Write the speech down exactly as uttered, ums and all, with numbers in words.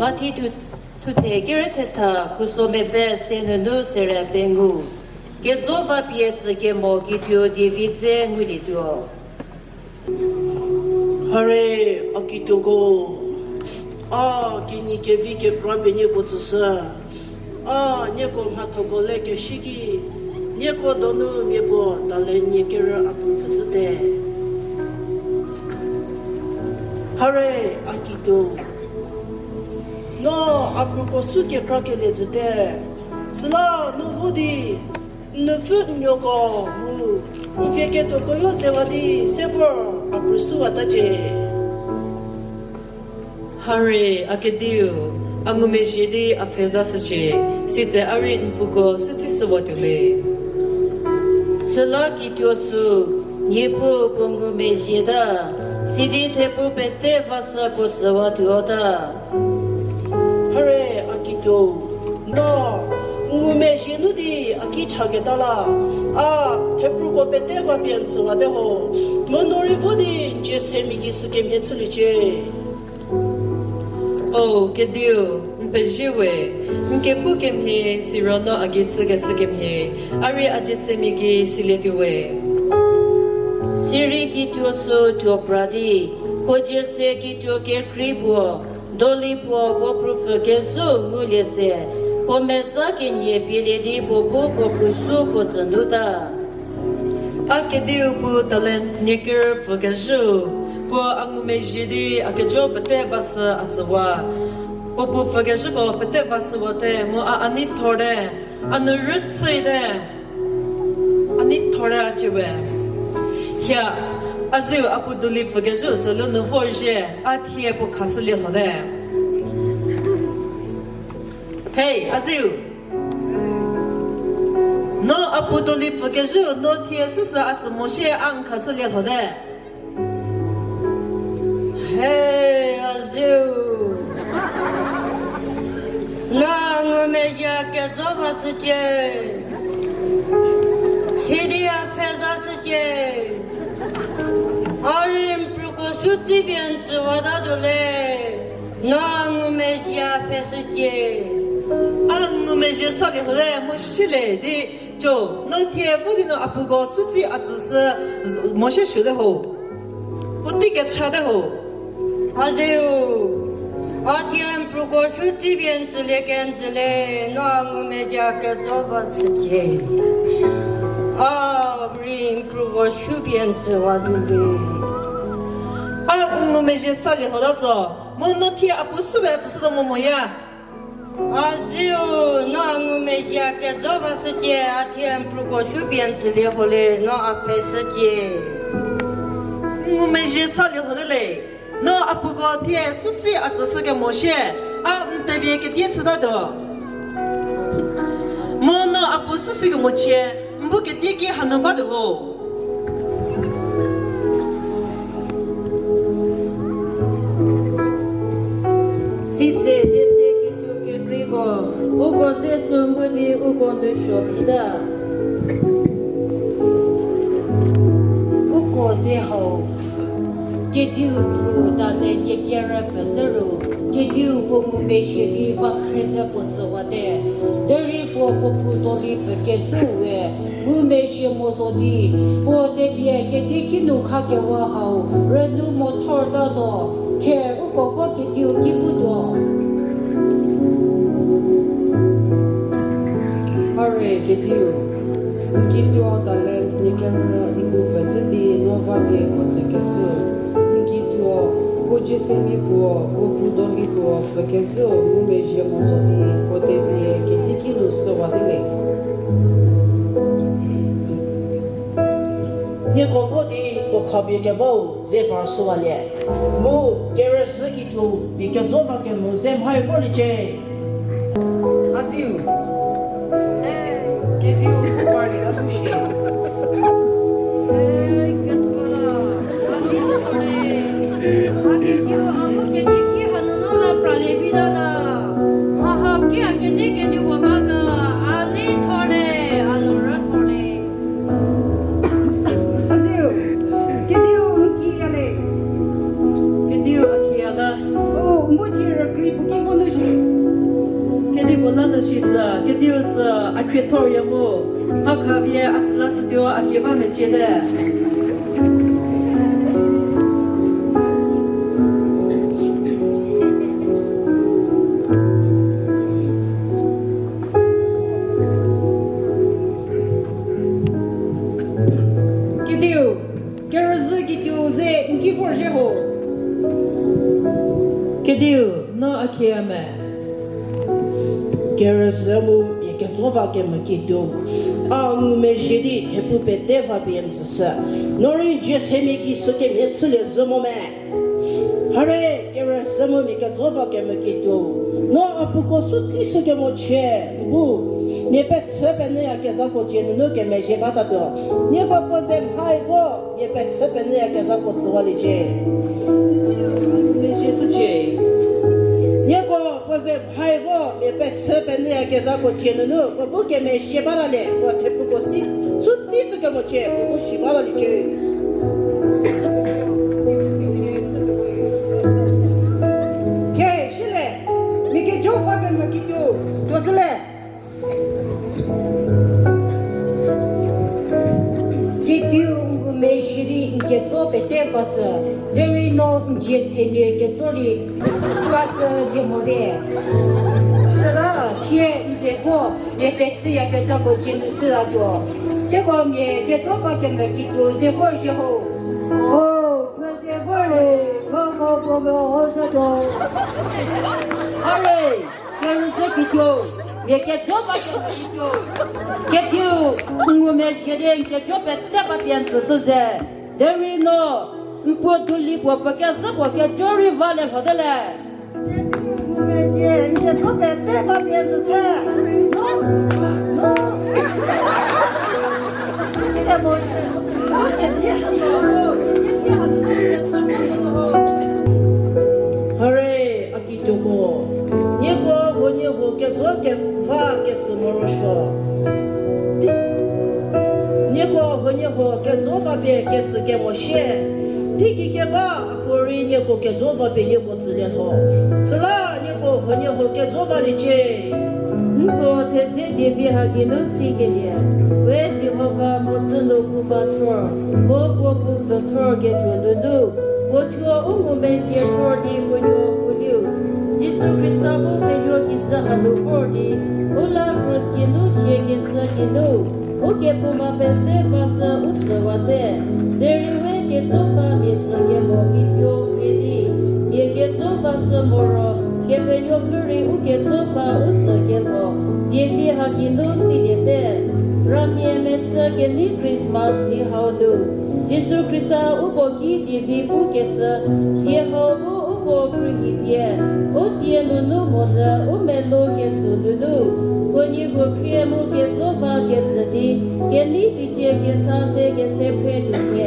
Mathi thu-, thuthe kere thetha, khuso mepfü se nunu sere pengou. Kezo va pie tsü kemo kituo die vi dze ngulietuo. Hare, a kituoko, a kinyi kevi kekra pie nieko tsüshü. A nieko mhathoko le keshi ki, nieko donu mia puo tale nie kerü a pru pfüzhüte. Hare, a kituo, no a pruko sü kekra kelie jüte. Süla no vo di, n nupfü n nuoko mu n vie ketuoko yo zewa di se vor a pru süwatacie. Hare, a kediu, a ngumezhie di a pfhe zashücie, sitse a rei n puko sü tsishüwatuo le. Süla kituo sü, Niepuu puo ngumezhieta, sidi thepru pete vashü puo tsüwatuota. Hare, a kituo, no n ngumezhie nu di a ki chaketa la, a thepruko pete va pie n tsüwate ho, mu no rei vo di n cie semia gei sükemhie chüliecie. O kediu, n pezie we, n kepu kemhie siro no a gei tsükeshü kemhie, a rei a cie semia gei silietuo we. Sirei kituo sü tuo pra di, puo cie se kituo kekrei puo, doli puo puo pru pfü kezhü ngulie tse, puo meza kenie pielie di puo bu puo pru sü puo tsü nuta. A kediu puo talent nie kerü pfü kezhü, puo a ngumezhie di a kejo pete vashü a tsüwa. Puo puo pfü kezhüko pete vashüwate mu a a nei thorte, a nu rütsüte. A nei thorte a cie we. Hia, a ziu a puo doli pfü kezhü sü lü nu vorzhie, a thie puo khashülie lhote. Hei, a ziu. No a puo doli pfü kezhü no thie süsü a tsü mo shie a n khashülie lhote. Hei, a ziu. No a ngumezhie kejo vashücie. Sidi a pfhe zashücie. A rei n pruko sü tsipie n tsüwatatuo le. No a ngumezhie a pfheshücie. A ngumezhie salie lhote mu shülie di, co, no thie vo di no a puko sü tsi a tsüshü mo shie suote ho. Puotei kechate ho. A ziu, a thie n pruko sü tsipie n tsülie kenjülie, no a ngumezhie kejo vashücie. A rei n pruko sü pie n tsüwatuo le. A ngumezhie salie lhota zo, mu no thie a puo süwe a tsüshütuo mo moya. A ziu, no a ngumezhie kejo vashücie, a thie n pruko sü pie n tsülie ho le, no a pfheshücie. Ngumezhie salie lhote le, no a puko thie sü tsi a tsüshü kemo shie, a n tepie kedie chütatuo. Mu no a puo süshü kemo chie, n bu kedie ki hanu batuo ho. Sitse Jese kituo kekreiko, uko ze sü ngu di uko nu suo phita. Uko ze hau, kediu puo tale nie kerü pfü zhü ru, kediu puo ngumezhie di va khriese puo tsüwate. Derei puo puo pfü doli pfü kezhüu we, ngumezhie mo zo di, puo tepie kedie kinu khakewa hau rünu mo thorta zo, khe uko vo kediu ki putuo. Hare kediu, n kituo tale nie kerü n pu pfü zhü di no va pie puo tsükeshü. N kituo, puo Jese mia puo, puo pfü doli puo pfü kezhüu ngumezhie mo zo di, puo tepie kedie kinu shüwate le. Nieko vo di puo khapie kebau ze par shüwalie. Mu kerüzhü kituo pie kejo va kemo ze mhai vorliecie. A ziu. Kediu, u parlie a bu shie. A kediu, a bu kenie ki hanunu la pralie vita la. Hahau ki a kenie kediu puo ba ga, a nei thorte, a nu rü thorte. A ziu, kediu n kiya le. Kediu a kiya la. O, mo cie rükrie puo ki vo nu Sisü, kediu sü a khriethor ya mu, mha khapie a tsü la sütuo a kie ba mecie te. Kediu, kerüzhü kituo ze n ki vorzhie ho. Kediu, no a khie me. Kerüzhü mu mia ketso va kemo kituo, a ngumezhie di thepu pete va pie n tsüshü. No rei n dzie semia ki sükemhie chülie zhü mo me. Hare, kerüzhü mu mia ketso va kemo kituo, no a puko sü tsi sükemo chie, bu mia pechü penyüyakezhako dzie nunu kemezhie batatuo. Nieko puo ze mhai vo mia pechü penyüyakezhako tsüwaliecie. Mezhie shücie. Nieko puo ze mhai vo mia pechü penyüyakezhako dzie nunu puo bu kemezhie batalie, puo thepuko si, sü tsi sükemo chie, puo bu si bataliecie. Ke, shüle, mia ketso va kemo kituo, tuo zhüle. Kediu n ngumezhie di n ketso pete vashü, derei no n dzie semia ketso rei vashü lie mote. Süla thie n ze vo mia pechüyakezhako dzie nu shütuo. Teko mia ketso va kemo kituo ze vorzhie ho. O, puo ze vorlie, puo mo puo mo ho shütuo. Hare, kerüzhü kituo, mia ketso va kemo kituo. Kediu, n ngumezhie di n ketso pete va pie n tsüshü ze, derei no n puo duli puo pfü kezhü puo ketso rei valie lhotele. N ngumezhie n ketso pete va pie n tsüshü. Hare, a kituoko, nieko huoniehuo ketso keva ketsü morosuo. Nieko huoniehuo ketso va pie ketsü kemo shie. Teigei keba a puorei nieko ketso va pie nieko tsülie lho. Süla nieko huoniehuo ketso valiecie. Nko thedze dievi ha geinu sikelie, we Jihova mhodzü nu pfuma thor, mu puo puo pfü thor ketuo nunu, puo thuo u ngumezhie thor di puo nuo puo liu, Jisu Khrista bu penuo kijü hanu vor di, u la krus geinu siakeshü geinu, u kephouma pete vashü u tsüwate, derei we ketso va mia tsü kemo kituo mhie di, mia ketso vashü moro, Kepenuopfü rei u ketso va u tsü kelho, dievi ha geinu siliete. Ramia mechü kenei Christmas di hau nu, Jisu Khrista uko ki dievi pukeshü, die hau bu uko khruohipie, u tie nunu monyü u melou kesuo nunu, puo niehuo khrie mu ketso va ketsü di, kenei teicie kesa se kese phre tuo.